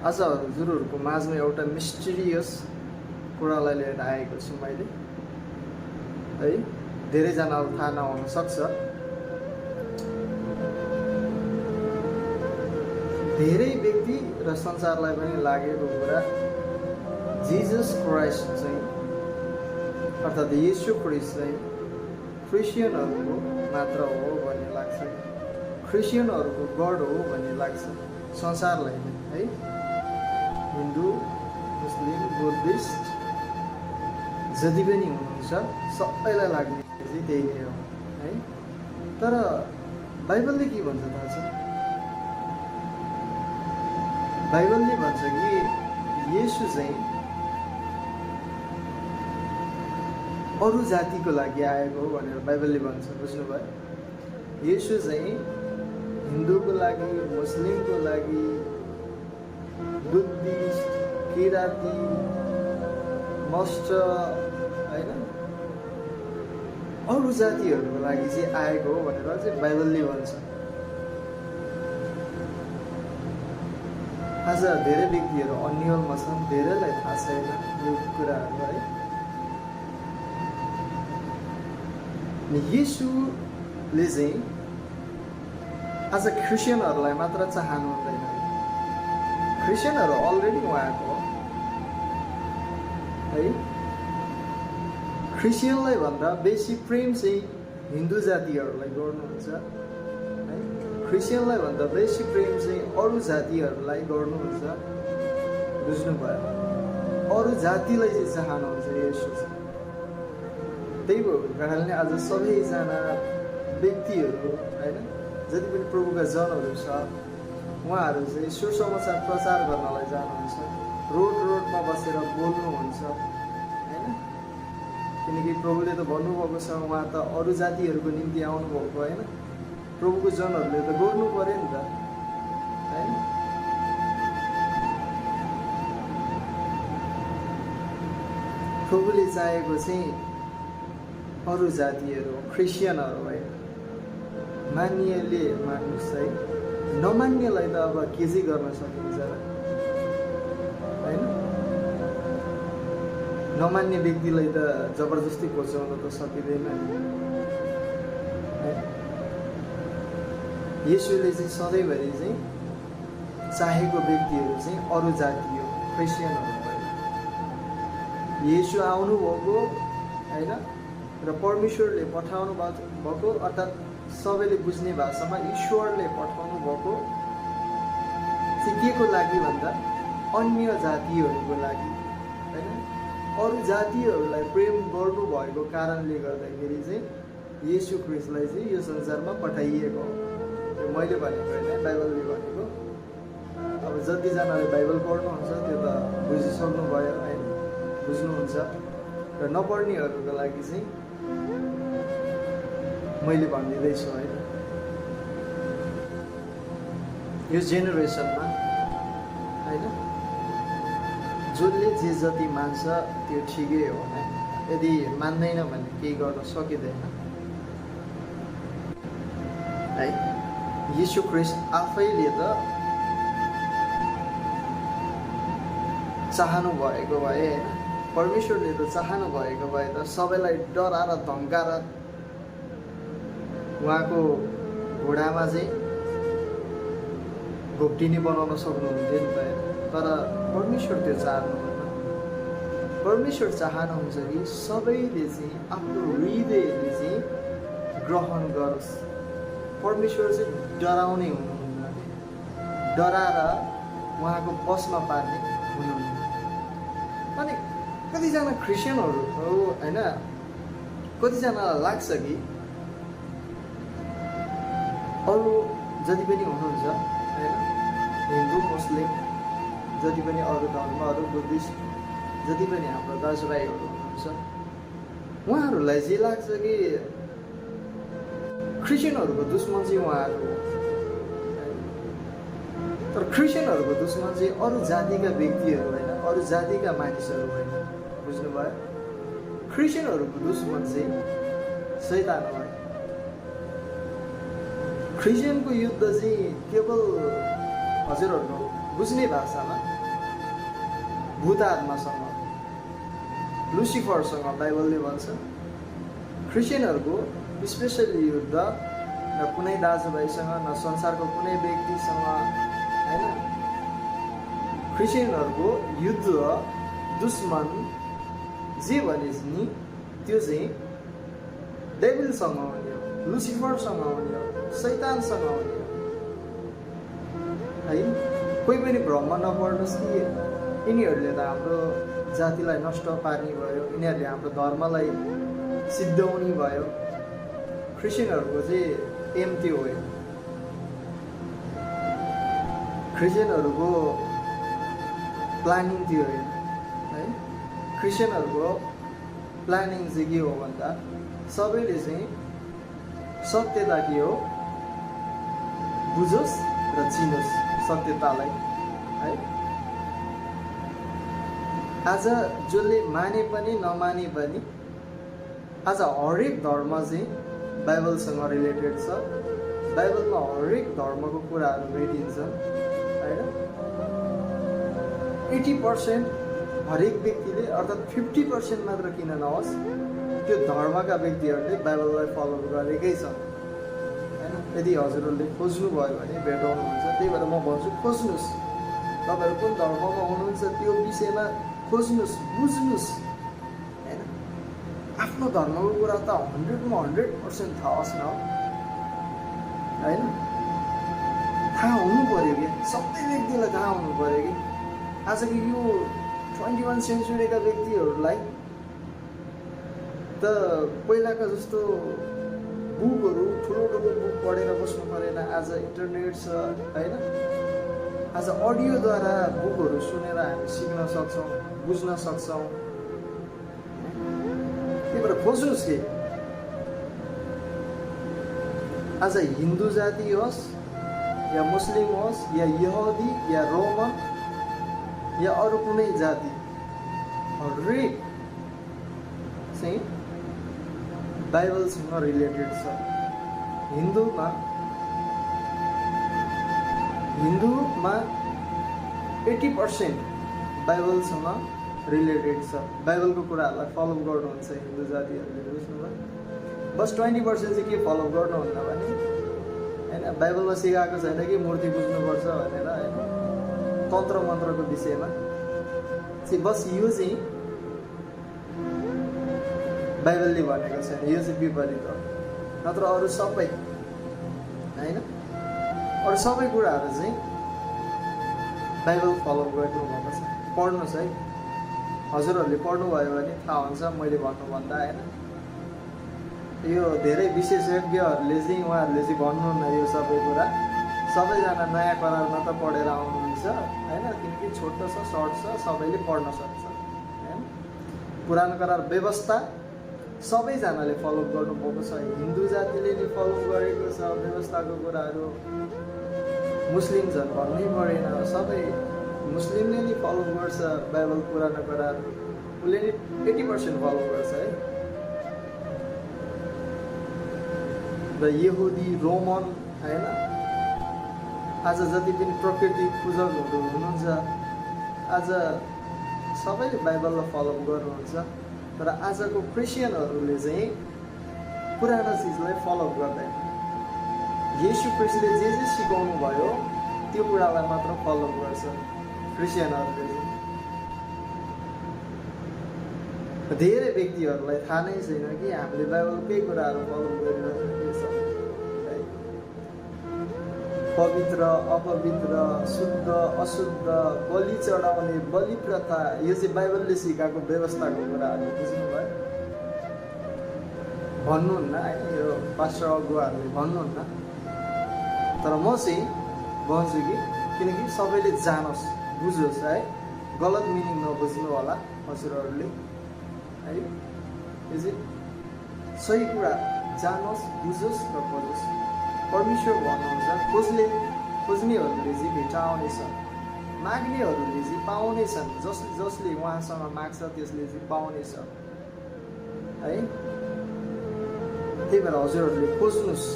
आज हजुरहरूको माझमा एउटा मिस्टिरियस कुरालाई लिएर आएको छु मैले है। धेरैजनालाई थाहा नहुन सक्छ, धेरै व्यक्ति र संसारलाई पनि लागेको कुरा जिजस क्राइस्ट चाहिँ अर्थात् येशू ख्रीष्ट चाहिँ क्रिस्चियनहरूको मात्र हो भन्ने लाग्छ, क्रिस्चियनहरूको गड हो भन्ने लाग्छ संसारलाई है। हिन्दू, मुस्लिम, बुद्धिस्ट जति पनि हुनुहुन्छ सबैलाई लाग्ने चाहिँ त्यही नै हो है। तर बाइबलले के भन्छ थाहा छ? बाइबलले भन्छ कि येशू चाहिँ अरू जातिको लागि आएको हो भनेर बाइबलले भन्छ। बुझ्नुभयो? येशू चाहिँ हिन्दूको लागि, मुस्लिमको लागि, बुद्धिस्ट, किराती, मस्ट होइन, अरू जातिहरूको लागि चाहिँ आएको हो भनेर चाहिँ बाइबलले भन्छ। आज धेरै व्यक्तिहरू अन्यलमा छन्, धेरैलाई थाहा छैन यो कुराहरू है। येशूले चाहिँ आज क्रिस्चियनहरूलाई मात्र चाहनु हुँदैन, क्रिस्चियनहरू अलरेडी उहाँको हो है। क्रिस्चियनलाई भन्दा बेसी प्रेम चाहिँ हिन्दू जातिहरूलाई गर्नुहुन्छ है। क्रिस्चियनलाई भन्दा बेसी प्रेम चाहिँ अरू जातिहरूलाई गर्नुहुन्छ। बुझ्नुभयो? अरू जातिलाई चाहिँ चाहनुहुन्छ येशू चाहिँ। त्यही भएको कारणले आज सबैजना व्यक्तिहरू होइन, जति पनि प्रभुका जनहरू छ उहाँहरू चाहिँ सुसमाचार प्रचार गर्नलाई जानुहुन्छ, रोडमा बसेर बोल्नुहुन्छ होइन। किनकि प्रभुले त भन्नुभएको छ उहाँ त अरू जातिहरूको निम्ति आउनुभएको होइन, प्रभुको जनहरूले त गर्नु पर्यो नि त होइन। प्रभुले चाहेको चाहिँ अरू जातिहरू, क्रिस्चियनहरू होइन। मान्नेले मान्नुहोस् है, नमान्नेलाई त अब के चाहिँ गर्न सकिन्छ र होइन। नमान्ने व्यक्तिलाई त जबरजस्ती कोच्याउन त सकिँदैन नि। येशूले चाहिँ सधैँभरि चाहिँ चाहेको व्यक्तिहरू चाहिँ अरू जाति हो, क्रिस्चियनहरू भयो। येशू आउनुभएको होइन र परमेश्वरले पठाउनु भएको अर्थात् सबैले बुझ्ने भाषामा ईश्वरले पठाउनु भएको चाहिँ के को लागि भन्दा अन्य जातिहरूको लागि होइन। अरू जातिहरूलाई प्रेम गर्नुभएको कारणले गर्दाखेरि चाहिँ येशू ख्रीष्टलाई चाहिँ यो संसारमा पठाइएको हो। मैले भनेको होइन, बाइबलले भनेको। अब जतिजनाले बाइबल पढ्नुहुन्छ त्यो त बुझिसक्नु भयो होइन, बुझ्नुहुन्छ। र नपढ्नेहरूको लागि चाहिँ मैले भनिदिँदैछु होइन। यो जेनेरेसनमा होइन जसले जे जति मान्छ त्यो ठिकै हो होइन। यदि मान्दैन भने केही गर्न सकिँदैन है। येशू ख्रीष्ट आफैले त चाहनु भएको भए होइन, परमेश्वरले त चाहनु भएको भए त सबैलाई डराएर धम्काएर उहाँको घोडामा चाहिँ घोप्टिने बनाउन सक्नुहुन्थ्यो नि त। तर परमेश्वर त्यो चाहनुहुन्न। परमेश्वर चाहनुहुन्छ कि सबैले चाहिँ आफ्नो हृदयले चाहिँ ग्रहण गरोस्। परमेश्वर चाहिँ डराउने हुनुहुन्न, डराएर उहाँको बसमा पार्ने हुनुहुन्न। अनि कतिजना क्रिस्चियनहरू होइन, कतिजनालाई लाग्छ कि अरू जति पनि हुनुहुन्छ होइन, हिन्दू, मुस्लिम, जति पनि अरू धर्म, अरू बुद्धिस्ट, जति पनि हाम्रो दाजुभाइहरू हुनुहुन्छ उहाँहरूलाई चाहिँ लाग्छ कि क्रिस्चियनहरूको दुश्मन चाहिँ उहाँहरू हो। तर क्रिस्चियनहरूको दुश्मन चाहिँ अरू जातिका व्यक्तिहरू होइन, अरू जातिका मानिसहरू होइन। बुझ्नुभयो? क्रिस्चियनहरूको दुश्मन चाहिँ शैतान हो। क्रिस्चियनको युद्ध चाहिँ केवल हजुरहरूको बुझ्ने भाषामा भूत आत्मासँग, लुसिफरसँग बाइबलले भन्छ। क्रिस्चियनहरूको स्पेसली युद्ध न कुनै दाजुभाइसँग, न संसारको कुनै व्यक्तिसँग, होइन। क्रिस्चियनहरूको युद्ध दुश्मन जे भने नि त्यो चाहिँ डेभिलसँग हुने हो, लुसिफरसँग हुने हो, शैतानसँग हुने हो, है। कोही पनि भ्रममा नपर्नुहोस् कि यिनीहरूले त हाम्रो जातिलाई नष्ट पार्ने भयो, यिनीहरूले हाम्रो धर्मलाई सिद्ध्याउने भयो। क्रिस्चियनहरूको चाहिँ एम त्यो हो। क्रिस्चियनहरूको प्लानिङ त्यो हो, है। क्रिस्चियनहरूको प्लानिङ चाहिँ के हो भन्दा सबैले चाहिँ सत्यता के हो बुझोस् र चिनोस् सत्यतालाई, है। आज जसले माने पनि नमाने पनि आज हरेक धर्म चाहिँ बाइबलसँग रिलेटेड छ। बाइबलमा हरेक धर्मको कुराहरू भेटिन्छ, होइन। 80% हरेक व्यक्तिले, अर्थात् 50% मात्र किन नहोस्, त्यो धर्मका व्यक्तिहरूले बाइबललाई फलो गरेकै छ, होइन। यदि हजुरहरूले खोज्नुभयो भने भेटाउनुहुन्छ। त्यही भएर म भन्छु खोज्नुहोस्, तपाईँहरू कुन धर्ममा हुनुहुन्छ त्यो विषयमा खोज्नुहोस्, बुझ्नुहोस्, होइन। आफ्नो धर्मको कुरा त 100% थाहा होस् न, होइन। थाहा हुनु पऱ्यो कि सबै व्यक्तिलाई थाहा हुनु पऱ्यो कि आजको यो 21 सेन्चुरीका व्यक्तिहरूलाई त पहिलाका जस्तो बुकहरू ठुलो ठुलो बुक पढेर बस्नु परेन। आज इन्टरनेट छ, होइन। आज अडियोद्वारा बुकहरू सुनेर हामी सिक्न सक्छौँ, बुझ्न सक्छौँ। त्यही भएर खोज्नुहोस् कि आज हिन्दू जाति होस् या मुस्लिम होस् या यहुदी या रोमन या अरू कुनै जाति, हरेक चाहिँ बाइबलसँग रिलेटेड छ। हिन्दूमा 80% बाइबलसँग रिलेटेड छ। बाइबलको कुराहरूलाई फलो गर्नुहुन्छ हिन्दू जातिहरूले, बुझ्नुभयो। बस 20% चाहिँ के फलो गर्नुहुन्न भने, होइन, बाइबलमा सिकाएको छैन कि मूर्ति बुझ्नुपर्छ भनेर, होइन, तन्त्र मन्त्रको विषयमा चाहिँ बस यो चाहिँ बाइबलले भनेको छैन, यो चाहिँ विपरीत हो। नत्र अरू सबै, होइन, अरू सबै कुराहरू चाहिँ बाइबल फलो गर्नुभएको छ। पढ्नुहोस् है, हजुरहरूले पढ्नुभयो भने थाहा हुन्छ मैले भन्नुभन्दा, होइन। यो धेरै विशेषज्ञहरूले चाहिँ उहाँहरूले चाहिँ भन्नुहुन्न यो सबै कुरा। सबैजना नयाँ करारमा त पढेर आउनुहुन्छ, होइन, किनकि छोटो छ, सर्ट छ, सबैले पढ्न सक्छ, होइन। पुरानो करार व्यवस्था सबैजनाले फलो गर्नुभएको छ। हिन्दू जातिले नि फलो गरेको छ व्यवस्थाको कुराहरू, मुस्लिम्सहरू भन्नै परेन, सबै मुस्लिमले नि फलो गर्छ बाइबल पुरानो कुराहरू, उसले नि 80% फलो गर्छ, है। र यहुदी रोमन, होइन, आज जति पनि प्रकृति पूजकहरू हुनुहुन्छ आज सबैले बाइबललाई फलो गर्नुहुन्छ। तर आजको क्रिस्चियनहरूले चाहिँ पुरानो चिजलाई फलो गर्दैन। येशू ख्रीष्टले जे सिकाउनु भयो त्यो कुरालाई मात्र फलो गर्छ क्रिस्चियनहरूले। धेरै व्यक्तिहरूलाई थाहा नै छैन कि हामीले बाइबलकै कुराहरू फलो गरिरहेको छ। पवित्र अपवित्र, शुद्ध अशुद्ध, बलि चढाउने, बलि प्रथा, यो चाहिँ बाइबलले सिकाएको व्यवस्थाको कुराहरू, बुझ्नुभयो। भन्नुहुन्न, होइन, यो पास्टर अगुवाहरूले भन्नुहुन्न। तर म चाहिँ भन्छु कि किनकि सबैले जानोस्, बुझोस्, है। गलत मिनिङ नबुझ्नु होला हजुरहरूले, है। यो चाहिँ सही कुरा जानोस्, बुझोस् र खोजोस्। परमेश्वर भन्नुहुन्छ खोज्नेहरूले चाहिँ भेटाउनेछ, माग्नेहरूले चाहिँ पाउनेछन्, जसले उहाँसँग माग्छ त्यसले चाहिँ पाउनेछ, है। त्यही भएर हजुरहरूले खोज्नुहोस्।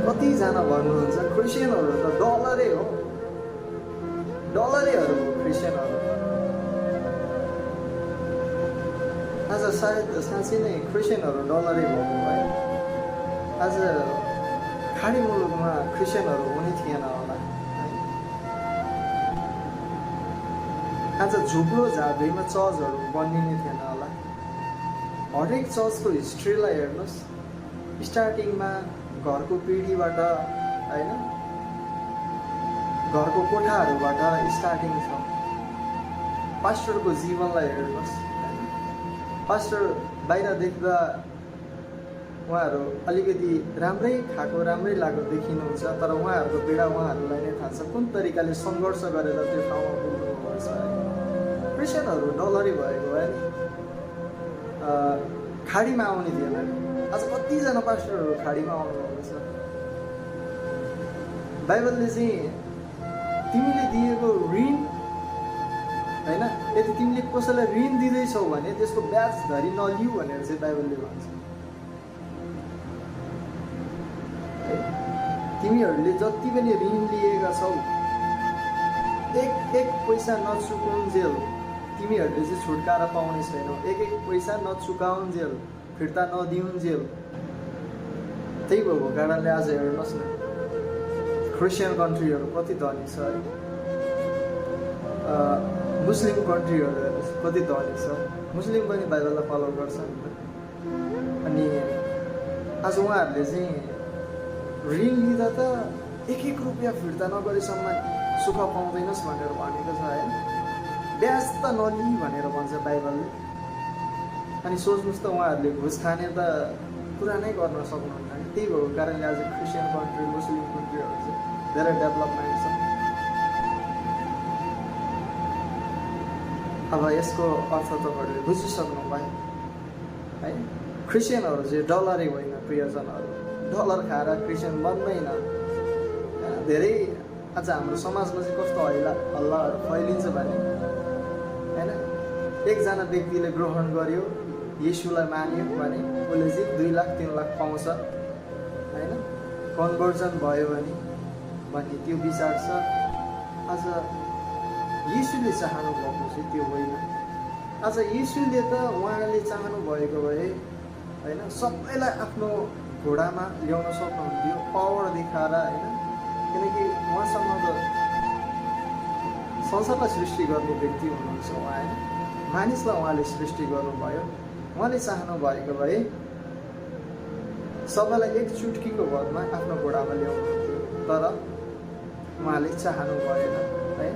कतिजना भन्नुहुन्छ क्रिस्चियनहरू त डलरै हो, डलरेहरू हो क्रिस्चियनहरू। आज सायद साँच्चै नै क्रिस्चियनहरू डलरै भएको भए आज खाडी मुलुकमा क्रिस्चियनहरू हुने थिएन होला है। आज झुप्रो झाँक्रीमा चर्चहरू बनिने थिएन होला। हरेक चर्चको हिस्ट्रीलाई हेर्नुहोस्, स्टार्टिङमा घरको पिँढीबाट होइन, घरको कोठाहरूबाट स्टार्टिङ छ। पास्टरको जीवनलाई हेर्नुहोस्, पास्टर बाहिर देख्दा उहाँहरू अलिकति राम्रै खाएको राम्रै लागेको देखिनुहुन्छ, तर उहाँहरूको पीडा उहाँहरूलाई नै थाहा छ कुन तरिकाले सङ्घर्ष गरेर त्यो ठाउँमा पुग्नुभएको छ। क्रिस्चियनहरू डलरी भएको भए नि खाडीमा आउने थिएन। आज कतिजना पास्टरहरू खाडीमा आउनुभएको छ। बाइबलले चाहिँ तिमीले दिएको ऋण होइन, यदि तिमीले कसैलाई ऋण दिँदैछौ भने त्यसको ब्याज धरि नलिऊ भनेर चाहिँ बाइबलले भन्छ। तिमीहरूले जति पनि ऋण लिएका छौ एक पैसा नचुकाउन्जेल तिमीहरूले चाहिँ छुटकारा पाउने छैनौ। एक पैसा नचुकाउन्जेल, फिर्ता नदिउन्जेल। त्यही भएको कारणले आज हेर्नुहोस् न क्रिस्चियन कन्ट्रीहरू कति धनी छ है, मुस्लिम कन्ट्रीहरू कति धनी छ। मुस्लिम पनि बाइबललाई फलो गर्छन्। अनि आज उहाँहरूले चाहिँ ऋण लिँदा त एक रुपियाँ फिर्ता नगरेसम्म सुख पाउँदैनस् भनेर भनेको छ है। ब्याज त नलि भनेर भन्छ बाइबलले। अनि सोच्नुहोस् त उहाँहरूले घुस खाने त कुरा नै गर्न सक्नुहुन्न। त्यही भएको कारणले आज क्रिस्चियन कन्ट्री, मुस्लिम कन्ट्रीहरू चाहिँ धेरै डेभलपमेन्ट छ। अब यसको अर्थ तपाईँहरूले बुझिसक्नु भयो है। क्रिस्चियनहरू चाहिँ डलरै होइन प्रियजनहरू, डलर खाएर क्रिस्चियन बन्दैन। धेरै आज हाम्रो समाजमा चाहिँ कस्तो हल्लाहरू फैलिन्छ भने होइन, एकजना व्यक्तिले ग्रहण गर्यो, येशूलाई मान्यो भने उसले चाहिँ 2 लाख 3 लाख पाउँछ होइन, कन्भर्जन भयो भने भन्ने त्यो विचार छ। आज येशूले चाहनु भएको चाहिँ त्यो होइन। आज येशूले त उहाँले चाहनु भएको भए होइन सबैलाई आफ्नो घोडामा ल्याउन सक्नुहुन्थ्यो, पावर देखाएर होइन। किनकि उहाँसँग त संसारलाई सृष्टि गर्ने व्यक्ति हुनुहुन्छ उहाँ होइन। मानिसलाई उहाँले सृष्टि गर्नुभयो। उहाँले चाहनु भएको भए सबैलाई एक चुटकीको भरमा आफ्नो घोडामा ल्याउनुहुन्थ्यो, तर उहाँले चाहनु भएन।